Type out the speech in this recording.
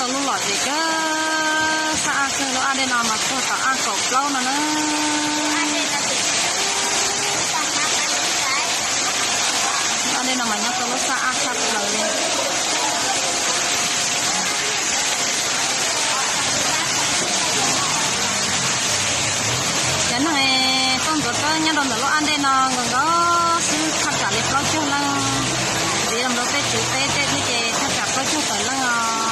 Lub lom ces kawg sab ab kawg, lub ab dej no mas tuag tom ab kaum plaub no na. Lub ab dej no mas nyob rau lub sab ab tshaj plaws li. Cov neeg tuaj ntxuav kawb nyob rau ntawm lub ab dej no nkaus nkaus xwb thaj tsam li plaub caug leej. Ntxiv los rau peb tsev teb tej thiab ces thaj tsam plaub caug tawm leej os.